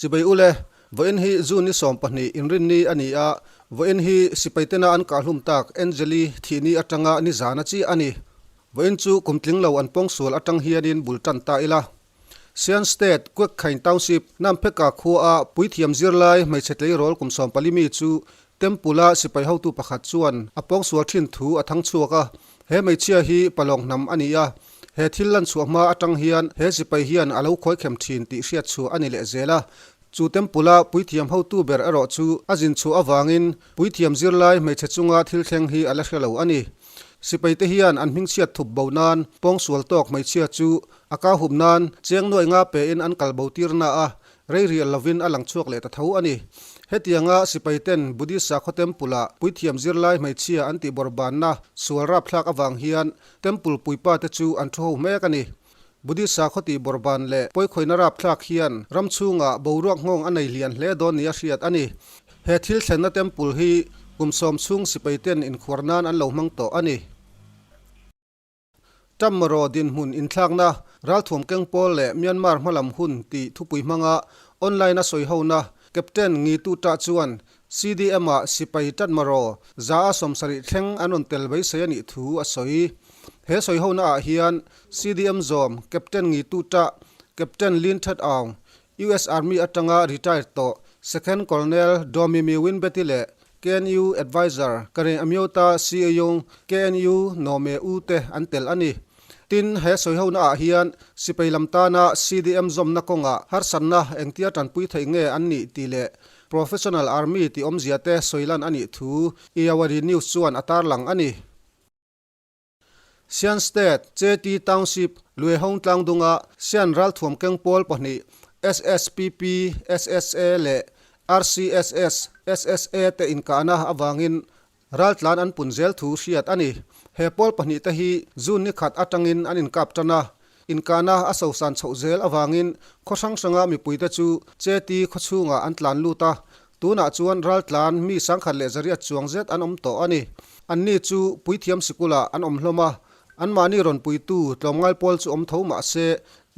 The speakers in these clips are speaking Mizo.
Chibai ule, vawiin hi June ni 12 inrinni a ni a, vawiin hi sipai tena an kahhlum tak Angeli thihni atanga nizana chi a ni. Vawiin chu kum tling lo an pawngsual atang hianin bul tan ta ila. Sian State, Kwekhain Township, Nampheka khuaa puithiam zirlai hmeichhe tleirawl kum 14 mi chu Temple-a sipai hotu pakhat chuan a pawngsual thin thu a thang chhuak a, he hmeichhia hi palawng hnam a ni a, he thil lan chhuah hma atang hian he sipai hian a lo khawi khem thin tih hriat chhuah a ni leh zel a. Chu Temple-a puithiam hotu ber erawh chu a zin chhuah avangin puithiam zirlai hmeichhe chunga thil thleng hi a la hre lo a ni. Sipaite hian an hmingchhiat thup bo nan pawngsual tawk hmeichhia chu a kau hup nan cheng nuaih nga pein an kal bo tir na a, rei rial lovin a lang chhuak leh ta tho a ni. Hetianga sipaiten Buddhist sakhaw temple-ah puithiam zirlai hmeichhia an tih bawrhbanna sual rapthlak avang hian temple puipate chu an thu ho mek a ni. Buddhist sakhaw tih bawrhban leh pawikhawihna rapthlak hian ram chhungah boruak nghawng a nei lian hle dawn nia hriat a ni. He thil thlenna temple hi kum 10 chhung sipaiten inkhuar nan an lo hmang tawh a ni. Tamro dinhmun inthlakna, ralthuam keng pawl leh Myanmar hmalam hun tih thupui hmanga online a sawi hona Captain Ngi Tu Ta chuan CDM-ah sipai Tatmaro 170 thleng an rawn tel beisei a nih thu a sawi. He sawi hona ah hian CDM zawm Captain Ngi Tu Ta, Captain Lin That Aung, US Army atanga retired tawh Second Colonel Daw Mi Mi Win Betty leh KNU Adviser Karen Amyota Sieyung, KNU Nome U te an tel a ni. Tin, he sawihona ah hian sipai lam tana CDM zawmna kawngah harsatna engtia tanpui theih nge an nih tih leh Professional Army tih awmzia te sawilan a nih thu Irrawaddy News chuan a tarlang a ni. Sian State, Cheti Township, Luehong tlangdunga Sian ralthuam keng pawl pahnih SSPP, SSA leh RCSS, SSA te inkahna avangin raltlan an pun zel thu hriat a ni. He pawl pahnih te hi June ni khat atangin an inkap tan a, inkahna a sosan chhoh zel avangin khaw hrang hranga mipuite chu Cheti khawchhungah an tlan lut a, Tunah chuan raltlan mi 1100 chuang zet an awm tawh a ni. Anni chu puithiam sikulah an awm hlawm a, anmahni rawn puitu tlawmngai pawl chu awm tho mah se,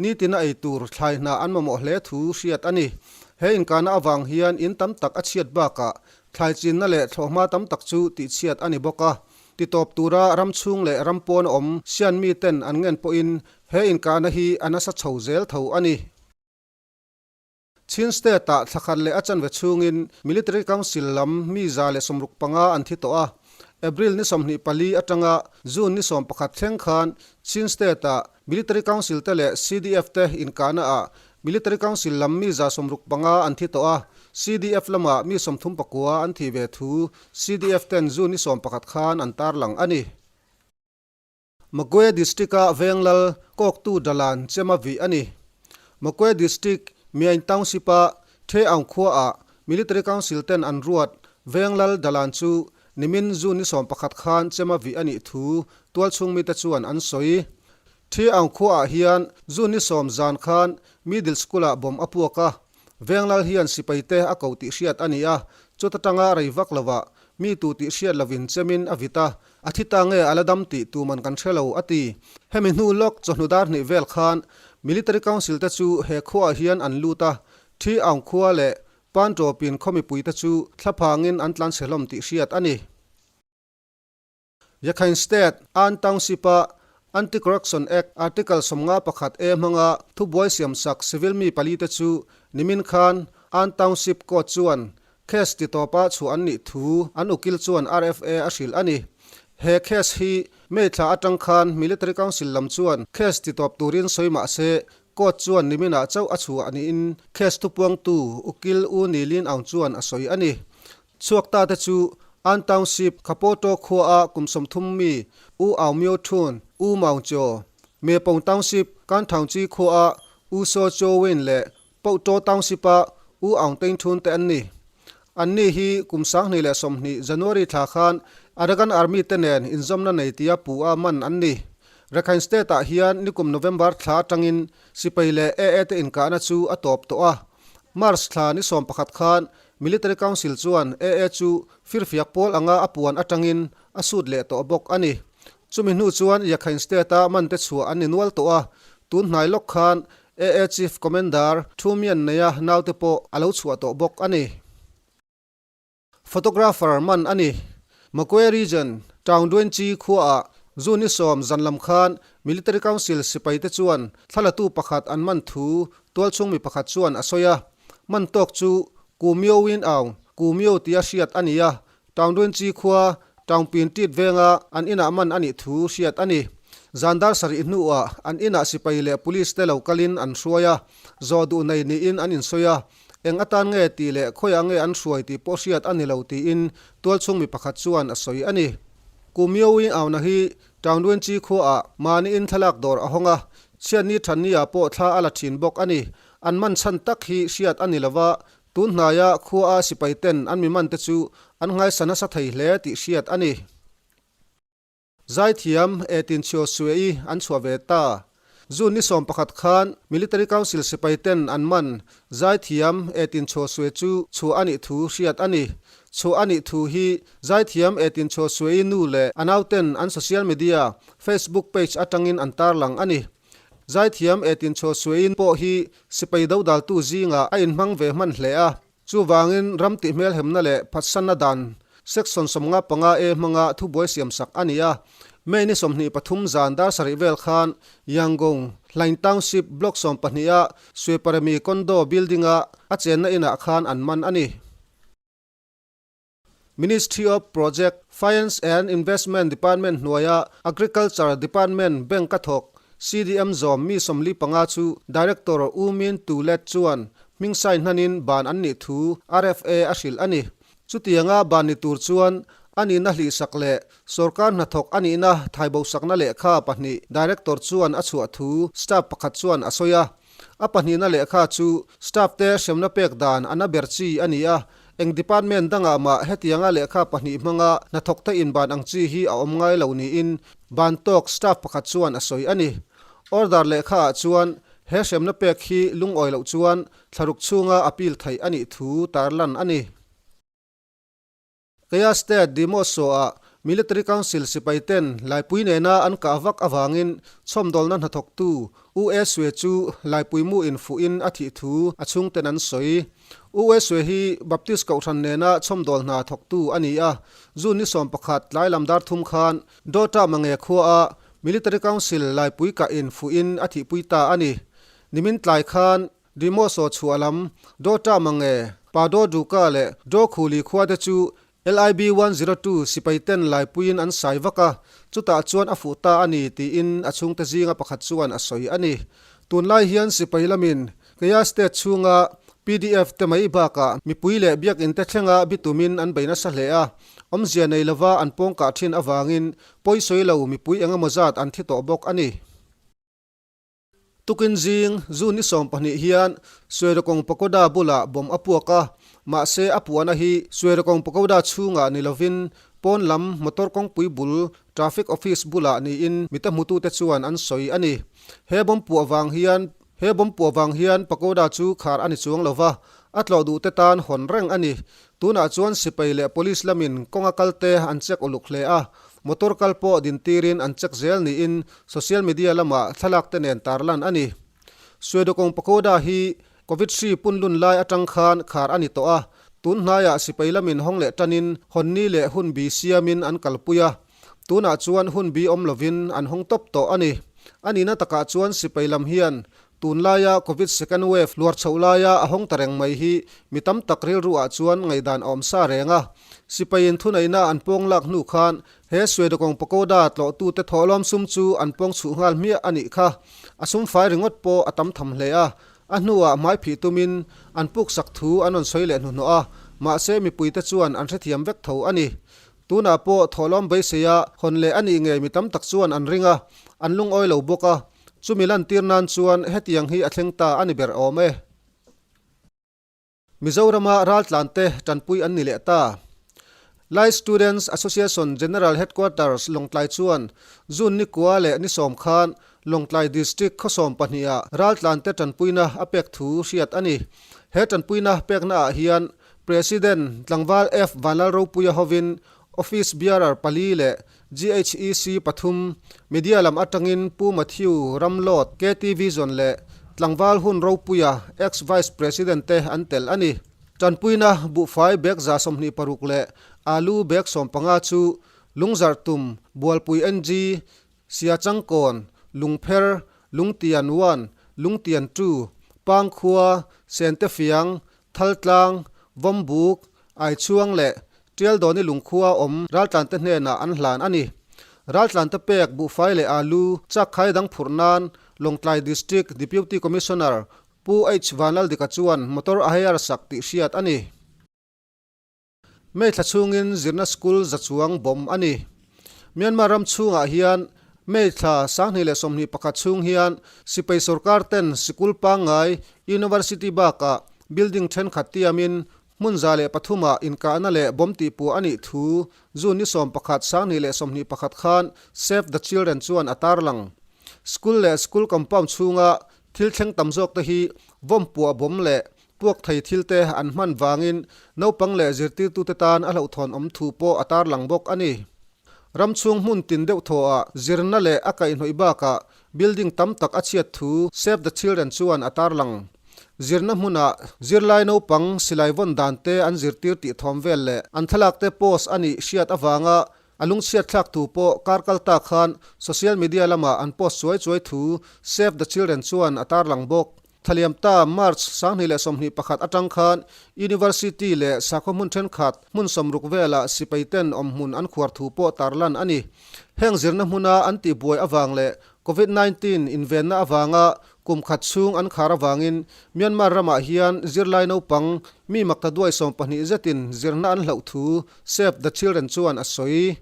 nitina ei tur thlai hna an mamawh hle thu hriat a ni. He inkahna avang hian in tam tak a chhiat bakah thlai chinna leh thlawhhma tam tak chu tihchhiat a ni bawk a. Titawp tura ram chhung leh ram pawn awm sian miten an ngen pawhin he inkahna hi a nasa chho zel tho a ni. Chin State-ah thla khat leh a chanve chhungin Military Council lam mi 165 an thi tawh a. April ni 24 atanga June ni 11 thleng khan Chin State-ah Military Council te leh CDF te inkahnaah Military Council lam mi 165 an thi tawh a, CDF lamah mi 39 an thih ve thu CDF ten June ni 11 khan an tarlang a ni. Magwe District-a Venglal kawktu Dalan chema vih a ni. Magwe District, Myaing Township-a The Aung khuaah Military Council ten an ruat Venglal Dalan chu nimin June ni 11 khan chema vih a nih thu tualchhung mite chuan an sawi. The Aung khuaah hian June ni 10 zan khan Middle School-ah bomb a puak a, Venglal hian sipaite a ko tih hriat a ni a, chuta tanga rei vak lovah mi tu tih hriat lovin chemin a vit a, A thi ta nge a la dam tih tuman kan hre lo, a ti. Hemi hnu lawk chawhnu dar hnih vel khan Military Council te chu he khuaah hian an lut a, Thi Aung khua leh Pan Tawpin khaw mipuite chu thlaphangin an tlan chhe hlawm tih hriat a ni. Rakhine State, Ann Township-a Anti-Corruption Act Article 51 A hmanga thubuai siamsak civil mi pali te chu nimin khan Ann Township Court chuan Case ti tawpa chhuah an nih thu an ukil chuan RFA a hrilh a ni. He case hi May thla atang khan Military Council lam chuan case ti tawp turin sawi mah se court chuan niminah chauh a chhuah niin case thupuangtu ukil U Ni Lin Aung chuan a sawi a ni. Chhuak ta te chu Ann Township, Khapoto khuaa kum 30 mi U Aung Myo Thun, U Maung Kyaw, Mepong Township, Kan Thaungchi khuaa U Saw Kyaw Win leh Pauhtaw Township-a U Aung Tein Thun te an ni. Anni hi kum 2020 January thla khan Arakan Army te nen inzawmna nei tia pu a man an ni. Rakhine State-ah hian nikum November thla atangin sipai leh AA te inkahna chu a tawp tawh a. March thla ni 11 khan Military Council chuan AA chu firfiak pawl anga a puan atangin a sut leh tawh bawk a ni. Chumi hnu chuan Rakhine State-a man te chhuah an ni nual tawh a, tun hnai lawk khan AA Chief Commander Thu Mian Neia naute pawh a lo chhuah tawh bawk a ni. Photographer man a ni. Magwe Region, Taungdwenchi khuaah June ni sawm zan lam khan Military Council sipaite chuan thlalatu pakhat an man thu tualchhung mi pakhat chuan a sawi a. Man tawk chu Ku Myo Win Aung, Ku Myo tia hriat a ni a, Taungdwenchi khua Taungpin Tit venga an inah man a nih thu hriat a ni. Zan dar sarih hnuah an inah sipai leh police te lo kalin an hruai a, zawh duh nei niin an insawi a. Eng atan nge tih leh khawiah nge an hruai tih pawh hriat a ni lo tiin tualchhung mi pakhat chuan a sawi a ni. Kum Myoing auna hi Taungdwenchi khuaah mahniin thlalak dawr a hawng a, chhiatni thanni-ah pawh thla a la thin bawk a ni. An man chhan tak hi hriat a ni lova, tun hnaia khuaa sipai ten an mi man te chu an nghaisa nasa thei hle tih hriat a ni. Zaithiam e Tinchio Suei an chhuah ve ta. June ni 11 khan Military Council sipai ten an man Zaithiam e Tinchio Sue chu chhuah a nih thu hriat a ni. Chhuah a nih thu hi Zaithiam e Tinchio Suei nu leh a nauten an social media Facebook page atangin an tarlang a ni. Zaithiam e Tinchio Suei pawh hi sipai dodaltu zingah a inhmang ve hman hle a. Chuvangin ram tih hmelhemna leh phatsanna dan Section 55 A hmanga thubuai siamsak a ni a. May ni 23 zan dar sarih vel khan Yangon, Hlaing Township, Block 12 a Sueparemi Condo Building-a a chenna inah khan an man a ni. Ministry of Project, Finance and Investment Department hnuaia Agriculture Department bank a thawk CDM zawm mi 45 chu Director U Min Tu Let chuan hming sign hnanin ban an nih thu RFA a hrilh a ni. Chutianga ban ni tur chuan a nihna hlihsak leh sorkar hnathawk a nihna thaibosakna lehkha pahnih Director chuan a chhuah thu staff pakhat chuan a sawi a. A pahnihna lehkha chu staff te hremna pek dan a na ber chi a ni a, eng department dangah mah hetianga lehkha pahnih hmanga hnathawk te inban ang chi hi a awm ngai lo niin ban tawk staff pakhat chuan a sawi a ni. Order lehkha ah chuan he hremna pek hi lungawi loh chuan thlaruk chhunga appeal theih a nih thu tarlan a ni. Kaya State Demoso-ah Military Council sipai ten Laipui nena an kah vak avangin chhawmdawlna hnathawktu U E Swe chu Laipui mu in fuhin a thih thu a chhungten an sawi. U E Swe hi Baptist Kohhran nena chhawmdawl hna thawktu a ni a, June ni 11 tlai lam dar thum khan Dawta Mange khuaah Military Council Laipui kah in fuhin a thihpui ta a ni. Nimin tlai khan Dimoso chhuah lam, Dawta Mange, Pado Duka leh Do Khuli khua te chu LIB 102 sipai ten laipuiin an sai vak a, chutah chuan a fuh ta a ni tiin a chhungte zinga pakhat chuan a sawi a ni. Tunlai hian sipai lamin Kaya State chhunga pdf te mai bakah mipui leh biakinn te thlenga bitumin an bei nasa hle a, awmzia nei lova an pawngkah thin avangin pawisawi lo mipui engemaw zat an thi tawh bawk a ni. Tukin zing June ni 12 hian Suerakawng Pagoda bulah bomb a puak a, mahse a puahna hi Suerakawng Pagoda chhungah ni lovin pawn lam motor kawngpui bul traffic office bulah niin mita hmutute chuan an sawi a ni. He bomb puah vang hian He bomb puah vang hian Pagoda chu khar a ni chuang lova, a tlawh duhte tan hawn reng a ni. Tunah chuan sipai leh police lamin kawnga kalte an check uluk hle a, motor kal pawh din tirin an check zel niin social media lamah thlalak te nen tarlan a ni. Suedokong Pagoda hi Covid hri punlun lai atang khan khar a ni tawh a, tun hnaiah sipai lamin hawng leh tanin hawnni leh hunbi siamin an kalpui a, tunah chuan hunbi awm lovin an hawng tawp tawh a ni. A nihna takah chuan sipai lam hian Tunlaia Covid second wave hluar chhoh laia a hawng ta reng mai hi mi tam tak rilruah chuan ngaihdan a awm sa reng a. Sipaiin thuneihna an pawng lak hnu khan he Suedakawng Pagoda tlawhtute thawhlawm sum chu an pawng chhuh nghal hmiah a nih kha. A sum fai ringawt pawh a tam tham hle a. A hnuah hmaiphih tumin an puksak thu an rawn sawi leh hnuhnawh a, mahse mipuite chuan an hrethiam vek tho a ni. Tunah pawh thawhlawm beiseia hawn leh a nih ngei mi tam tak chuan an ring a, an lungawi lo bawk a. Chumi lantir nan chuan hetiang hi a thleng ta a ni ber awm e. Mizorama raltlante tanpui an ni leh ta. Lai Students Association General Headquarters Lawngtlai chuan June ni kua leh ni sawm khan Lawngtlai District khaw 12 ah raltlante tanpuina a pek thu hriat a ni. He tanpuina pekna ah hian President Tlangval F Vanlalropuia hovin Office Bearer pali leh GHEC pathum, Media lam atangin Pu Matthew Ramlawt, KT Vision leh Tlangval hun ropuia ex Vice President te an tel a ni. Tanpuina buhfai bag 26 leh alu bag 15 chu Lungzarh tum Bualpui NG, Siachangkawn, Lungpher, Lungtian One, Lungtian Two, Pangkhua, Sentefiang, Thaltlang, Vawmbuk, Aichhuang leh Tialdawni lungkhua awm raltlante hnenah an hlan a ni. Raltlante pek buhfai leh alu chakkhai dang phurh nan Lawngtlai District Deputy Commissioner Pu H Vanlaldika chuan motor a hire sak tih hriat a ni. May thla chhungin zirna school za chuang bawm a ni. Myanmar ram chhungah hian May thla 2021 chhung hian sipai sorkar ten sikul pangngai University bakah building thenkhat tiamin Hmun 103 ah inkahna leh bomb tihpuah a nih thu June ni 11 2021 khan Save the Children chuan a tarlang. School leh school compound chhunga thil thleng tam zawk te hi vawm puah bomb leh puak thei thil te an hman vangin naupang leh zirtirtute tan a hlauhthawn awm thu pawh a tarlang bawk a ni. Ram chhung hmun tin deuh thawhah zirna leh a kaihhnawih bakah Building tam tak a chhiat thu Save the Children chuan a tarlang. Zirna hmunah zirlai naupang silai vawn dan te an zirtir tih thawm vel leh an thlalak te post a nih hriat avanga a lungchhiat thlak thu pawh kar kal ta khan social media lamah an post chuai chuai thu Save the Children chuan a tarlang bawk. Thaliam ta March 2021 atang khan University leh sakhaw hmun thenkhat hmun 60 velah sipai ten awm hmun an khuar thu pawh tarlan a ni. Heng zirna hmuna an tihbuai avang leh Covid 19 invenna avanga kum khat chhung an khar avangin Myanmar ramah hian zirlai naupang mi makta duai 12 zetin zirna an hlauh thu Save the Children chuan a sawi.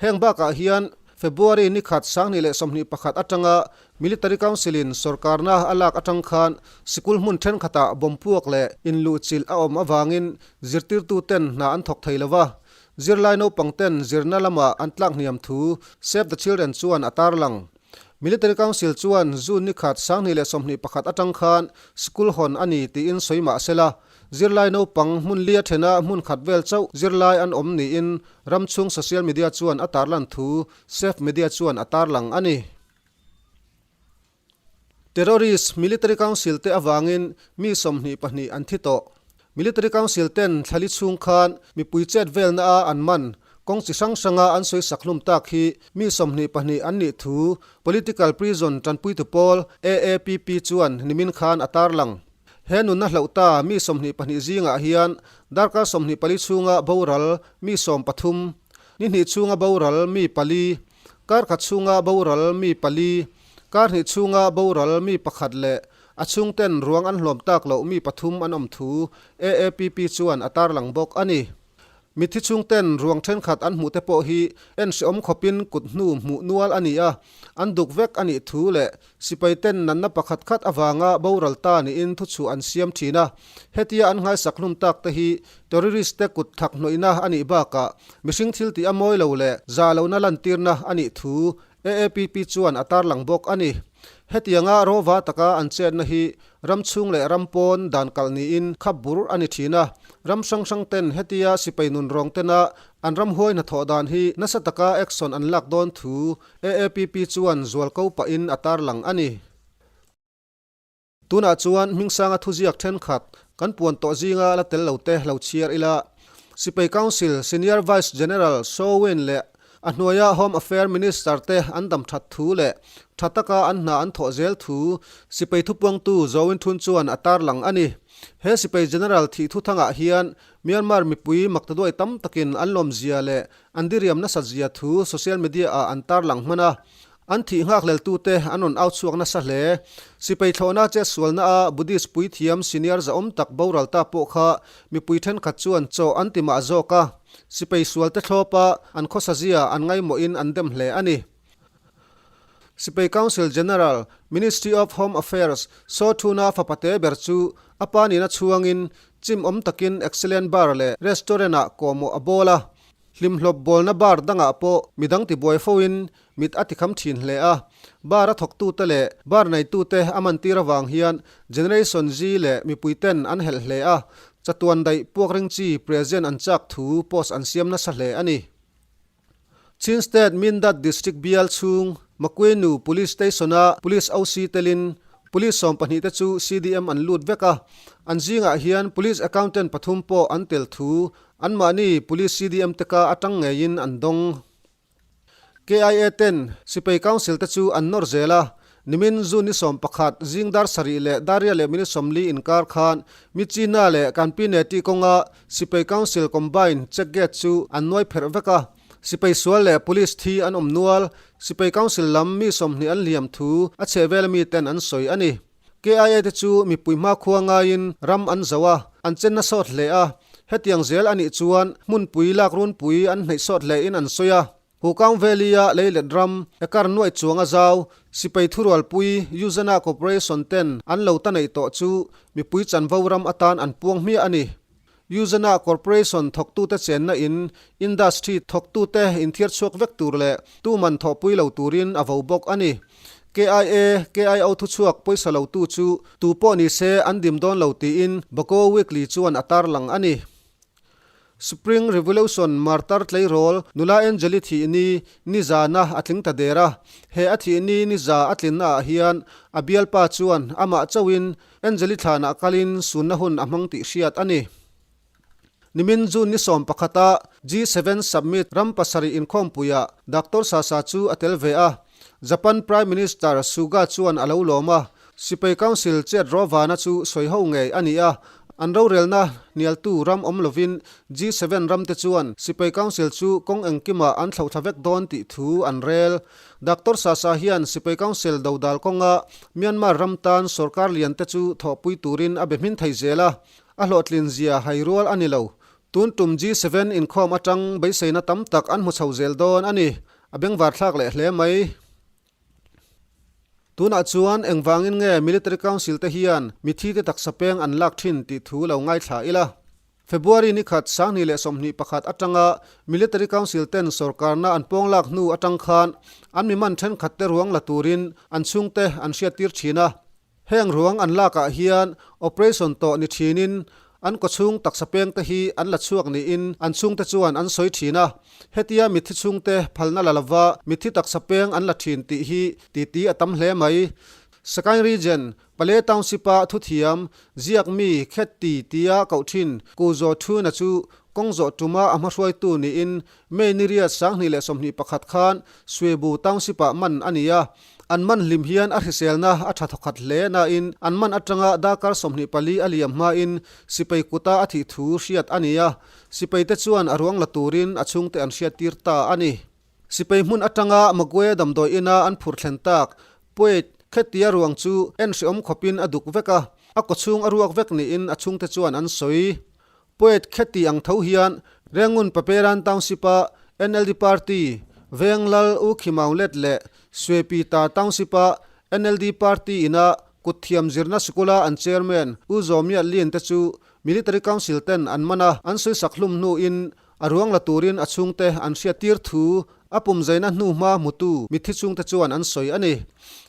Heng bakah hian February ni khat 2021 atanga Military Council-in sorkarna a lak atang khan sikul hmun thenkhatah bomb puak leh inluhchilh a awm avangin zirtirtuten hna an thawk thei lo va, zirlai naupangten zirna lamah an tlak hniam thu Save the Children chuan a tarlang. Military Council chuan June ni khat 2021 atang khan sikul hawn a ni tiin sawi mah se la, zirlai naupang hmun lia thena hmun khat vel chauh zirlai an awm niin ram chhung social media chuan a tarlan thu Save Media chuan a tarlang a ni. Terrorist Military Council te avangin mi 22 an thi tawh. Military Council ten thlali chhung khan mipui chet velna a an man kawng chi hrang hranga an sawi sak hlum tak hi mi 22 an nih thu Political Prison tanpuitu pawl AAPP chuan nimin khan a tarlang. He nunna hlauh ta mi 22 zingah hian darkar 24 chhunga boral mi 13, ni hnih chhunga boral mi pali, Kar khat chhunga boral mi pali, kar hnih chhunga boral mi pakhat leh a chhungten ruang an hlawm tak loh mi pathum an awm thu AAPP chuan a tarlang bawk a ni. Mitthi chhungten ruang thenkhat an hmuh te pawh hi en hrehawm khawpin kut hnu hmuh nual a ni a, an duk vek a nih thu leh sipaiten nanna pakhat khat avanga boral ta niin thuchhuah an siam thin a. Hetia an nghaisak hlum tak te hi terrorist te kut thak hnawihna a nih bakah mihring thil tih a mawi lo leh zah lohna lantirna a nih thu AAPP chuan a tarlang bawk a ni. Hetianga rawva taka an chetna hi ram chhung leh ram pawn dan kalh niin khap bur a ni thin a. Ram hrang hrang ten hetia sipai nun rawng tena an ramhuai hnathawh dan hi nasa taka action an lak dawn thu AAPP chuan zualko pahin a tarlang a ni. Tunah chuan Hmingsanga thuziak thenkhat kan puan tawh zinga la tel lo te lo chhiar ila. Sipai Council Senior Vice General Saw Win leh a hnuaia Home Affair Minister te an dam that thu leh tha taka an hna an thawh zel thu Sipai thupuangtu Zawin Thun chuan a tarlang a ni. He Sipai General thih thuthangah hian Myanmar mipui maktaduai tam takin an lawmzia leh an diriam nasat zia thu social media ah an tarlang hman a. An thih nghakhleltute an rawn au chhuak nasa hle. Sipai thlawhna che sualna a Buddhist puithiam senior zahawm tak boral ta pawh kha mipui thenkhat chuan chaw an ti mah zawk a. Sipai sualte thlawpa an khawsazia an ngaimawhin an dem hle a ni. Sipai Council General, Ministry of Home Affairs, Saw Thuna fapate ber chu a pa nihna chhuangin chim awm takin Excellent Bar leh Restaurant-ah kawhmawh a bawl a. Hlimhlawp bawlna bar dangah pawh midang tibuai foin mit a tikham thin hle a. Bar a thawktute leh bar neitute a mantir avang hian Generation Z leh mipuiten an helh hle a, chatuan daih puak ring chi present an chak thu post an siam nasa hle a ni. Chin State Mindat District bial chhung Makwenu Police Station-a Police OC telin. Police 12 te chu CDM an lut vek a, an zingah hian Police Accountant pathum pawh an tel thu anmahni Police CDM te ka atang ngeiin an dawng. KIA ten Sipai Council te chu an nawr zel a, nimin June ni 11 zing dar sarih leh dar riat leh minute 40 inkar khan Myitkyina leh Kanpine tih kawnga Sipai Council Combine check gate chu an nuai pherh vek a, Sipai sual leh Police thi an awm nual, Sipai Council lam mi 20 an hliam thu a chhehvel ami ten an sawi a ni. KIA te chu mipui hmakhua ngaiin ram an zo a, an chenna sawt hle a, hetiang zel a nih chuan hmunpui lak runpui an hneih sawt hlein an sawi a. Hukang Valley-a leilet ram, ekar nuaih chuang a zau, sipai thurualpui Yuzana Corporation ten an lo ta neih tawh chu mipui chanvo ram atan an puang hmiah a ni. Yuzana Corporation thawktute chenna in industry thawktute inthiar chhuak vek tur leh tuman thawhpui lo turin a vo bawk a ni. KIA, KIO thuchhuak pawisa lotu chu tu pawh ni se an dim dawn lo tiin Bako Weekly chuan a tarlang a ni. Spring Revolution martar tleirawl nula Angeli thih ni ni zana a tling ta der a. He a thih ni ni za a tlinna ah hian a bialpa chuan amah chauhin Angeli thlanah kalin sunna hun a hmang tih hriat a ni. Nimin June ni 11 a G7 Summit ram pasarih inkhawmpuiah Doctor Sasa chu a tel ve a. Japan Prime Minister Suga chuan a lo lawm a, Sipai Council chet rawvana chu sawi ho ngei a ni a. An rorelna hnialtu ram awm lovin G7 ramte chuan Sipai Council chu kawng engkimah an thlauhthla vek dawn tih thu an rel. Doctor Sasa hian Sipai Council dodal kawnga Myanmar ram tan sorkar lian te chu thawhpui turin a be hmin thei zel a, a hlawhtlin zia hai rual a ni lo. Tun tum G7 inkhawm atang beiseina tam tak an hmu chho zel dawn a ni. A bengvar thlak leh hle mai. Tunah chuan engvangin nge Military Council te hian mithite taksa peng an lak thin tih thu lo ngaithla ila. February ni khat 2021 atanga Military Council ten sorkarna an pawng lak hnu atang khan an mi man thenkhat te ruang la turin an chhungte an hriattir thin a. Heng ruang an lakah hian operation tawh ni thinin an kawchhung taksa peng te hi an la chhuak niin an chhungte chuan an sawi thin a. Hetia mitthi chhungte phalna la lova mitthi taksa peng an la thin tih hi titi a tam hle mai. Sagaing Region Pale Township-a thuthiam, ziak mi khet ti tia koh thin Ku Zaw Thuna chu kawng zawh tuma a hmahruaitu niin May ni riat 2021 khan Swebu Township-ah man a ni a. An man hlim hian a hriselna a tha thawkhat hle nain an man atanga darkar 24 a liam hmain sipai kuta a thih thu hriat a ni a. Sipaite chuan a ruang la turin a chhungte an hriattir ta a ni. Sipai hmun atanga Magwe damdawi ina an phur thlen tak Puait khetia ruang chu en hreawm khawpin a duk vek a, a kawchhung a ruak vek niin a chhungte chuan an sawi. Puait kheti ang tho hian Rengun Paperan Township-a NLD Party Veng Lal U Khimaunglet leh Suepita Township-a NLD Party ina kutthiam zirna sikula an Chairman U Zawmiat Lin te chu Military Council ten an man a, an sawisak hlum hnuin A ruang la turin a chhungte an hriattir thu a pum zaina hnu hma hmutu mitthi chhungte chuan an sawi a ni.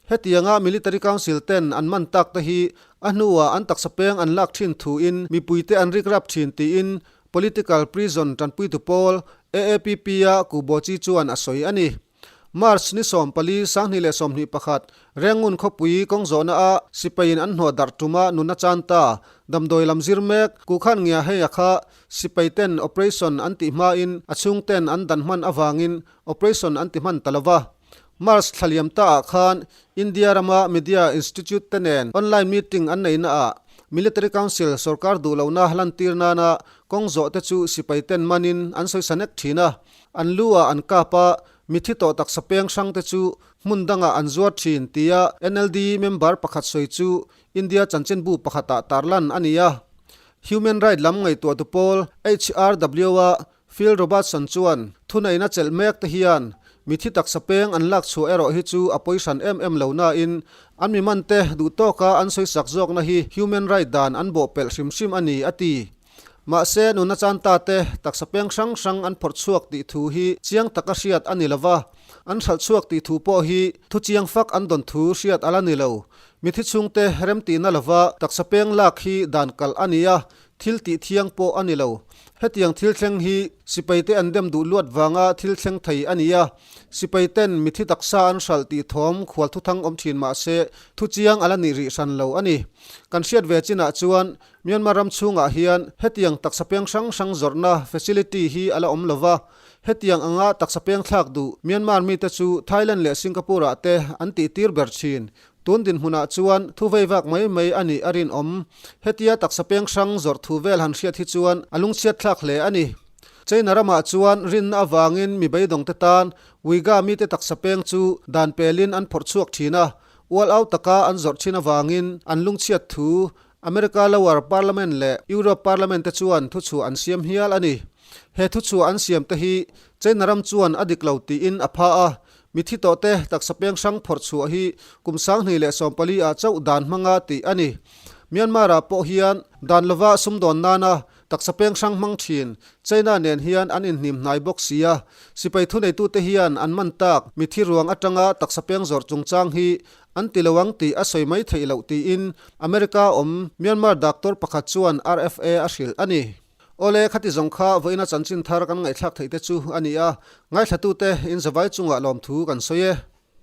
Hetianga Military Council ten an man tak te hi a hnuah an taksa peng an lak thin thuin mipuite an rikrap thin tiin Political Prison tanpuitu pawl AAPP-a Kubochi chuan a sawi a ni. March ni 14, 2021, Rengun khawpui kawng zawhna a sipaiin an hnawh darh tuma nuna chan ta. Damdawi lam zir mek, Kukhan ngia hei a kha sipai ten operation an tih hmain a chhung ten an dan hman avangin operation an ti hman ta lova. March thla liam ta ah khan India rama Media Institute te nen online meeting an neihna ah Military Council sorkar duh lohna lantir nana kawng zawh te chu sipai ten manin an sawi sa nek thin a. An lu ah an kap a, mithi tawh taksa peng hrang te chu hmun dangah an zuar thin tia NLD member pakhat sawi chu India chanchinbu pakhatah tarlan a ni a. Human Right lam ngaihtuahtu pawl HRW-a Phil Robertson chuan thuneihna chelh mek te hian mithi taksa peng an lak chhuah erawh hi chu a pawi hran em em lo nain an mi man te duh tawka an sawisak zawkna hi human right dan an bawhpelh hrim hrim a ni a ti. Mahse, nuna chan ta te taksa peng hrang hrang an phawrh chhuak tih thu hi chiang taka hriat a ni lo va, an hralh chhuak tih thu pawh hi thu chiang fak an dawn thu hriat a la ni lo. Mithi chhungte remtihna lova taksa peng lak hi dan kalh a ni a, Thil tih thiang pawh a ni lo. Hetiang thil thleng hi sipaite an dem duh luat vanga thil thleng thei a ni a. Sipai ten mithi taksa an hralh tih thawm khual thuthang awm thin mah se thu chiang a la nih rih hran lo a ni. Kan hriat ve chinah chuan Myanmar ram chhungah hian hetiang taksa peng hrang hrang zawrhna facility hi a la awm lo va. Hetiang anga taksa peng thlak duh Myanmar mite chu Thailand leh Singapore ah te an tihtir ber thin. Tun dinhmunah chuan thu vei vak mai mai a nih a rinawm. Hetia taksa peng hrang zawrh thu vel han hriat hi chuan a lungchhiat thlak hle a ni. China ramah chuan rinna avangin mi beidawngte tan Uiga mite taksa peng chu dan pelin an phawrh chhuak thin a, ual au taka an zawrh thin avangin an lungchhiat thu America Lower Parliament leh Europe Parliament te chuan thuchhuah an siam hial a ni. He thuchhuah an siam te hi China ram chuan a dik lo tiin a pha a, Mithi tawhte taksa peng hrang phawrh chhuah hi kum 2014 ah chauh dan hmanga tih a ni. Myanmar ah pawh hian dan lova sumdawn nana taksa peng hrang hmang thin China nen hian an inhnim hnai bawk si a. Sipai thuneitute hian an man tak mithi ruang atanga taksa peng zawrh chungchang hi an ti lo ang tih a sawi mai theih loh tiin America awm Myanmar doctor pakhat chuan RFA a hrilh a ni. Awle, khati zawng kha vawiina chanchin thar kan ngaihthlak theih te chu a ni a, ngaithlatute in zavai chungah lawmthu kan sawi e.